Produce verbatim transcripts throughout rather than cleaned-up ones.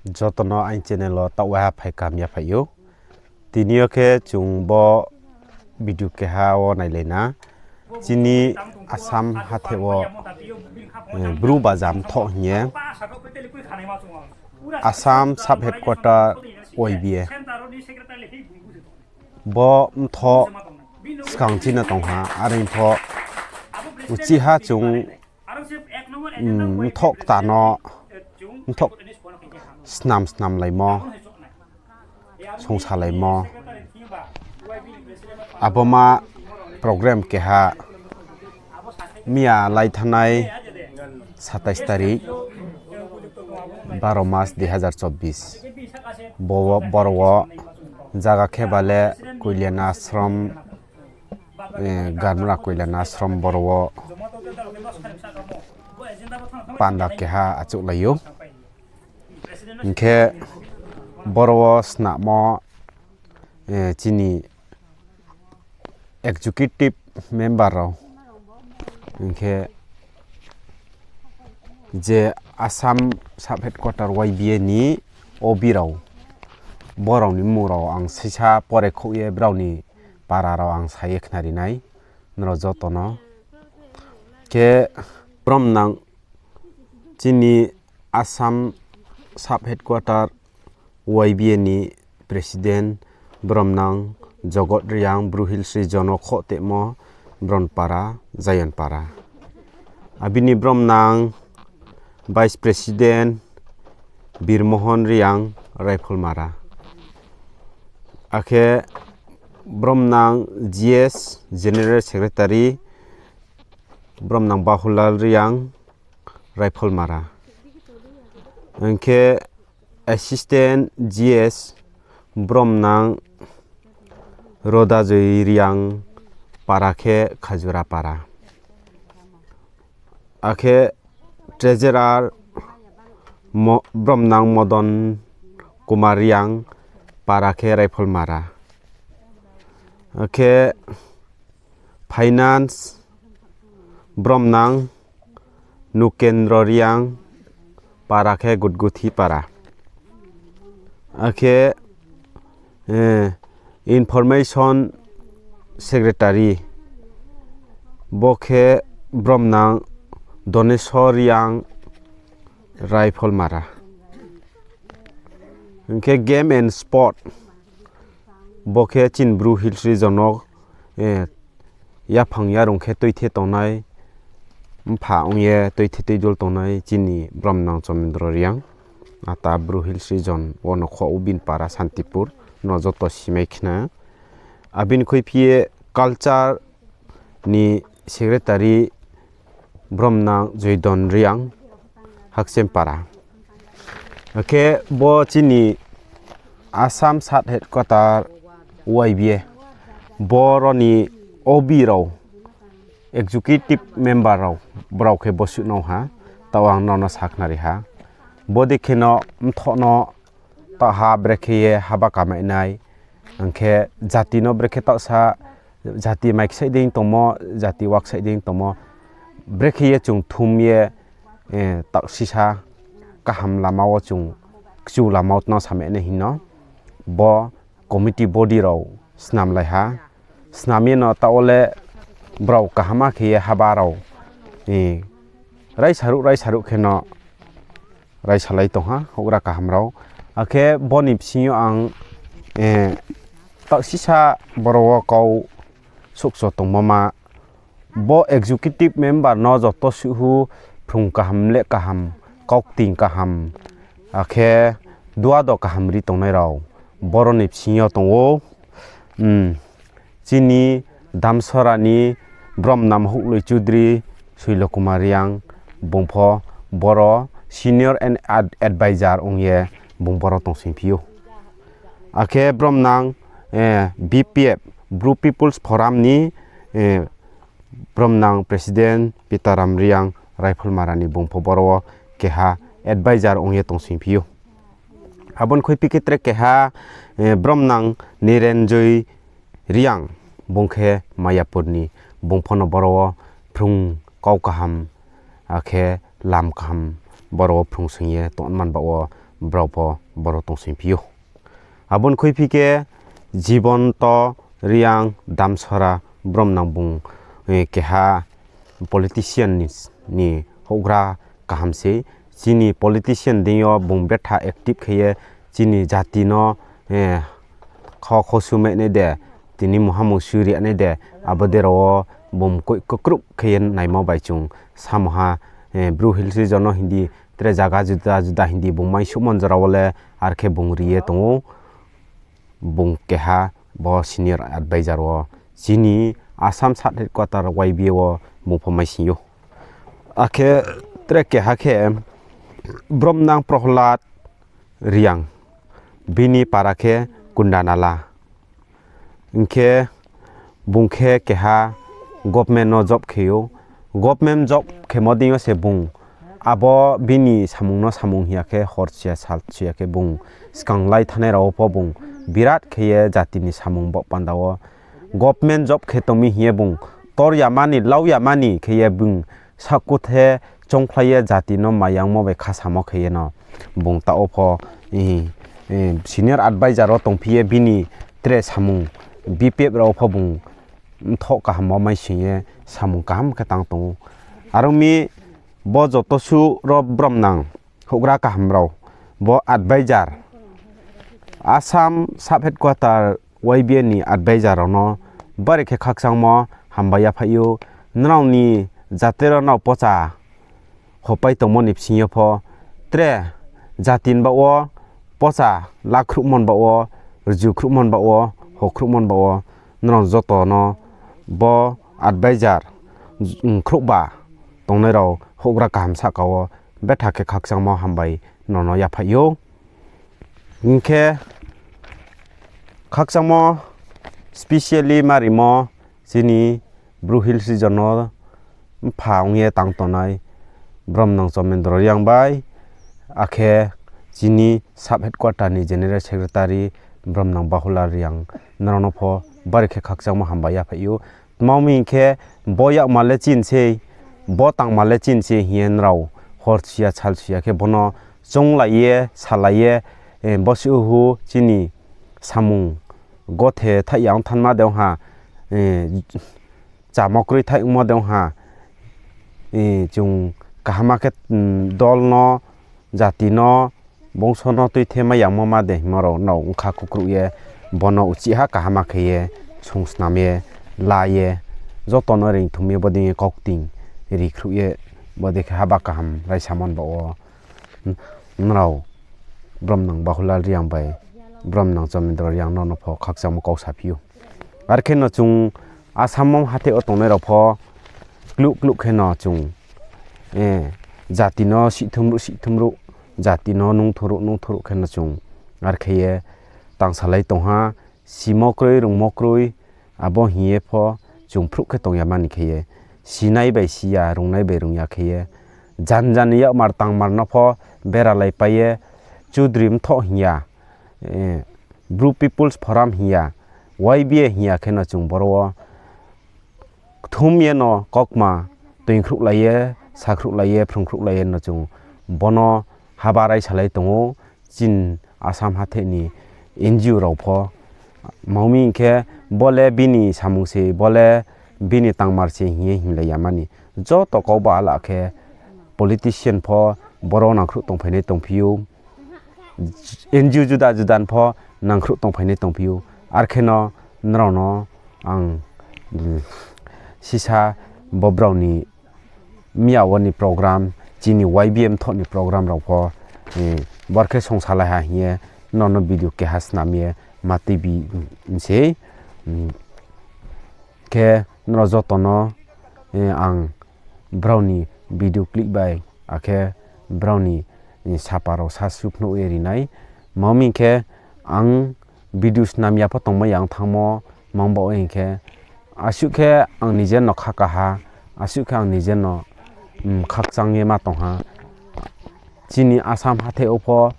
Joto no aini channel wo taoh waiha phai kaham ya phai ou. Tini yo khe chung bo video keha wo nailai na. Chini Assam hathái wo, eh, Bru Baja Mthoh hing ye Assam Sub Headquarter Y B A. Bo mthoh skang chini tong ha, are pho uchih ha chung, mm, mthoh kta no, mthoh snam snamlaimo, songsa laimo. Abo ma program keha miya lai thanngnai satais tarik, baro mas dui hazar chobbish. Bo, boro wo zaga khe ba le Koilana Ashram, eh, Garmra Koilana Ashram boro wo panda keha achouhlai ou. Hing khe boro wo snamo, eh, chini executive member rao, hing khe je Assam Sub Headquarter Y B A ni O B rao, brao ni mmung rao ang sisa pore khouh ye brao ni para rao ang sa ye khnari nai, nrao joto no. Khe bromnang chini Assam Sub Headquarter Y B A ni president bromnang Jogot Reang, Bru Hills Region wo khoh temo Bronpara, Zayonpara. Abini bromnang vice president Birmohon Reang, Raipholmara. Akhe bromnang G S, general secretary, bromnang Bahulal Reang, Raipholmara. Hing khe assistant G S bromnang Rodajoi Reang, para khe Khajurapara. Akhe treasurer mo-, bromnang Modon Kumar Reang, para khe Raipholmara. Akhe finance bromnang Nukendro Reang, para khe Gutguthi para. Akhe, eh, information secretary, bo khe bromnang Doneswar Reang, Raipholmara. Hing khe game and sport, bo khe chini Bru Hills Region no, eh, yaphang yarung khe tuithe tongnai, mpha ong ye tuithe tuidul tongnai chini bromnang Chomendro Reang, ata Bru Hills Region wo no khoh ou, bini para Santipur, no joto simai khna. Abini khuiphi ye culture ni secretary bromnang Joydon Reang, Haksempara. Akhe bo chini Assam Sub Headquarter Y B A, boro ni O B rao, executive member rao, brao khe bosuh no ha, taoh ang nrao no sakhnari ha. Bodei kheno mthoh no taoh ha brekhe ye haba kamai nai, hing khe jati no brekhe taohsa, jati maiksaih dei tongmo, jati waksaih dei tongmo, brekhe ye chung thum ye, eh, taoh sisa kaham lama wo chung kchu lama wo tna samai nai hing no bo committee body rao snamlai ha. Snam ye no taoh wo le brao kaham khe ye haba rao, eh, raisaruh raisaruh kheno raisalai tong ha, houhgra kaham rao. Akhe bo ni bsing yo ang, eh, taoh sisa boro wo kau souhkcho tongmo ma, bo executive member no joto suhhu phrung kaham, leh kaham, kaukting kaham, akhe duado kaham ri tongnai rao boro ni bsing yo tong ou. Chini Damsara ni bromnang Houhloi Chudri Soilo Kumar Reang, bung pho boro senior and ad-, advisor ong ye bung boro tongsingphi ou. Akhe bromnang, eh, B P F, Bru People's Forum ni, eh, bromnang president Pitaram Reang, Raipholmara ni, bung pho boro wo keha advisor ong ye tongsingphi ou. Abo ni khuiphi khe tre keha, eh, bromnang Nirenjoy Reang, bung khe Mayapur ni, bung pho no boro wo phrung kau kaham, akhe lam kaham, boro wo phrung sing ye tongman baoh wo brao pho boro tongsoingphi ou. Abo ni khuiphi khe Jibonto Reang Damsara Bromnang bung, eh, keha politician ni, ni houhgra kaham sei. Chini politician deing yo bung betha active khe ye chini jati no, eh, kho khosu mai nai de, tini mungha mungsu ri nai de, abo dei rao wo bung koi-, kokrouh khe ye naimo bai chung samo ha, eh, Bru Hills region no hing di, tre zaga juda juda hing di, bung mai suhmon jora wo le ar khe bung ri ye tong ou. Bung keha bo senior advisor wo chini Assam sub headquarter Y B A wo bung pho mai sing ou. Akhe tre keha khe Bromnang Prohlad Reang, bini para khe Kundanala. Hing khe bung khe keha government no job khe ou. Government job khemo deing yo se bung abo bini samung no samung hing ya khe, hor suya sal suya khe bung skang lai thanai rao wo pho bung birat khe ye jati ni samung baoh panda wo government job khe tong mi hing ye bung tor yamani, lau yamani khe ye bung sakuthe choungkhlai ye jati no mayangmo bai khasamo khe ye no bung taoh wo pho, eh, eh, senior advisor wo tongphi ye bini tre samung B P F rao wo pho bung mthoh kaham wo mai sing ye samung kaham khe tang tong ou. Are ong mi bo joto suh ro Bromnang houhgra kaham rao, bo advisor, Assam sub headquarter Y B A ni advisor rao no bari khe khakchangmo hambai yaphaih ou. Nrao ni jati rao nrao pocha hopai tongmo ni bsing yo pho tre jati ni baoh wo pocha lakhruhmo ni baoh wo, rju khruhmo ni baoh wo, ho khruhmo ni baoh wo, nrao joto no bo advisor, mm, khruhba tongnai rao houhgra kaham sahka wo betha khe khakchangmo hambai nrao no yaphaih ou. Hing khe khakchangmo specially ma rimo chini Bru Hills region no mpha ong ye tang tongnai Bromnang Chomendro Reang bai, akhe chini sub headquarter ni general secretary Bromnang Bahulal Reang, nrao no pho bari khe khakchangmo hambai yaphaih ou. Tma hing khe bo yakma le chini sei, bo tangma le chini sei hing ye nrao hor suya sal suya khe bono chounglai ye, salai ye, eh, bo suhu chini samung gothe thaih ya ong thanma de ong ha, eh, chamo kroi thaih ongmo de ong ha, eh, chung kaham khe, mm, dol no, jati no, bongso no tuithe mai yangmo ma de hingmo rao nrao ongkha kukruh ye, bono uchih ha kaham khe ye, sungsnam ye, la ye, joto no reingthum ye, bodei ye kaukting rikhruh ye, bodei khe haba kaham raisamo ni baoh wo, nrao Bromnang Bahulal Reang bai Bromnang Chomendro Reang no no pho khakchangmo kau saphi ou. Ar khe no chung Assam wo hatheh wo tongnai rao pho kluh kluh khe no chung, eh, jati no sihthumruh sihthumruh, jati no nungthumruh nungthumruh khe no chung ar khe ye tangsalai tong ha, simo kroi, rungmo kroi, abo hing ye pho chung phruh khe tong ya mani khe ye, sinai bai si ya, rungnai bai rung ya khe ye, jan jan ni yakmar tangmar no pho beralaipai ye, Chudri mthoh hing ya, eh, Bru People's Forum hing ya, Y B A hing ya khe no chung boro wo kthum ye no kaukma toingkhruhlai ye, sakhruhlai ye, phrungkhruhlai ye no chung bono haba raisalai tong ou, chini Assam hatheh ni N G O rao pho. Tma hing khe bo le bini samung se, bo le bini tangmar se hing ye hinglai ya mani. Joto kau ba ala khe politician pho boro nangkhruh tongphainai tongphi ou. N G O juda juda ni pho nangkhruh tongphainai tongphi ou. Ar khe no nrao no ang, mm, sisa bo brao ni miya wo ni program, chini Y B A mthoh ni program rao pho, eh, bor khe songsalai ha hing ye, nrao no video keha snam ye ma tuibi, mm, sei. Mm, khe nrao joto no, eh, ang brao ni video clip bai, akhe brao ni, eh, sapa rao sasu phnuh ye ri nai. Tma hing khe ang video snam ya pho tongmai ya ong thanngmo, mang baoh hing khe, asuh khe ang nije no kha kaha, asuh khe ang nije no, mm, khakchang ye ma tong ha. Chini Assam hatheh wo pho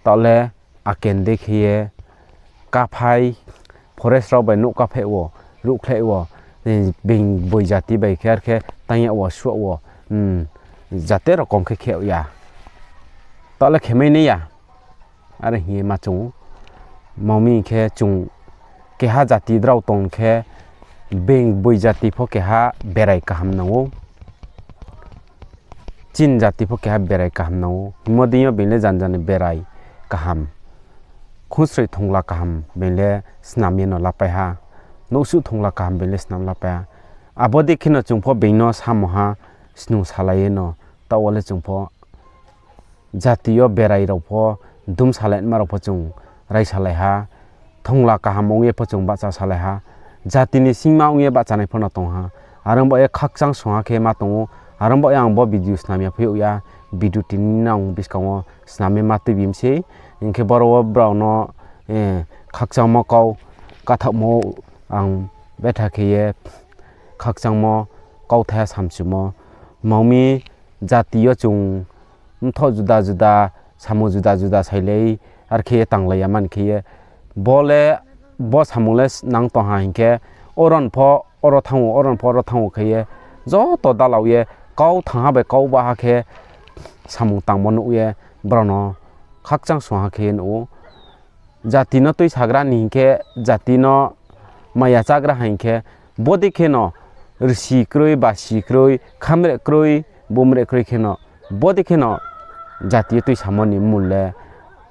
taoh le akende khe ye kaphai, forest rao bai nouh kaphai wo, ruhkhlai wo, eh, being boi jati bai khe ar khe tang ya wo, suh wo, mm, jate rokom khe khe ya. Taoh le khemai nai ya. Are hing ye ma chung ou. Tma hing khe chung keha jati drao tong khe, being boi jati pho keha berai kaham nang ou. Chini jati pho keha berai kaham nang ou. Hingmo deing yo being le janja ni berai kaham. Khusroi thongla kaham being le snam ye no lapai ha. Nouhsuh thongla kaham being le snam lapai ha. Abo dei kheno chung pho being no samo ha, snung salai ye no. Taoh wo le chung pho jati yo berai rao pho dum salai nma rao pho chung raisalai ha. Thongla kaham ong ye pho chung bahcha salai ha. Jati ni singma ong ye bahchanai pho no tong ha. Are ong baoh ye khakchang song ha khe ma tong ou. Are ong baoh ye ang bo video snam ya phi ou ya. Video tini nang buskang wo snam ye ma tuibi mi sei. Hing khe boro wo brao no khakchangmo kau kathaohmo ang betha khe ye khakchangmo kauthai ha samchumo. Tma hing mi jati yo chung mthoh juda juda, samung juda juda sailai, are khe ye tanglai ya man khe ye. Bo le, bo samung le nang tong ha hing khe, oron pho oro thanng ou, oron pho oro thanng ou khe ye, joto dalau ye, kau thanng ha bai kau ba ha khe, samung tangmo nuh ye, brao no khakchang song ha khe ye nuh ou. Jati no tuisagra ni hing khe, jati no maya chágra hing khe, bodei kheno rsi kroi, basi kroi, khamre kroi, bumre kroi kheno, bodei kheno jati yo tuisamo ni mul le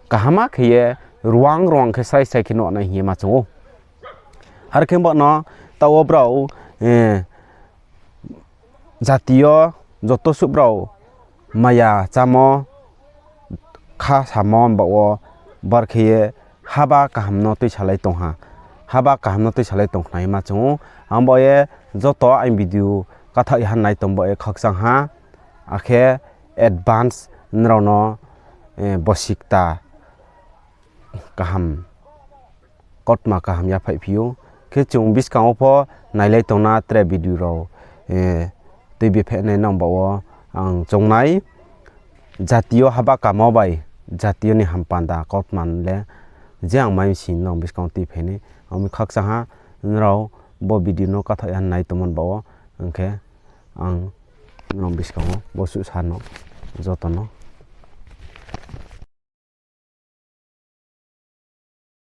kaham khe ye ruang ruang khe srai srai khe nuh nai hing ye ma chung ou. Are khe bo no taoh wo brao jati yo joto suh brao maya chámo, kha samo baoh wo bar khe ye haba kaham no tuisalai tong ha. Haba kaham no tuisalai tong khnai ma chung ou. Ang baoh ye joto aini video kathaoh ya ha nai tong baoh ye khakchang ha. Akhe advance nrao no bosi kta kaham, kautma kaham yaphaih phi ou. Khe chung buskang wo pho nailai tong na tre video rao, tui biphehnai nang baoh wo ang choung nai. Jati yo haba kamo bai, jati yo ni hampanda kautma le, je ang mai sing nang buskang wo tuiphai nai. Ang mi khakchang ha, nrao bo video no kathaoh ya nai tongmo ni baoh wo, hing khe ang nrao buskang wo bo suh sa no, joto no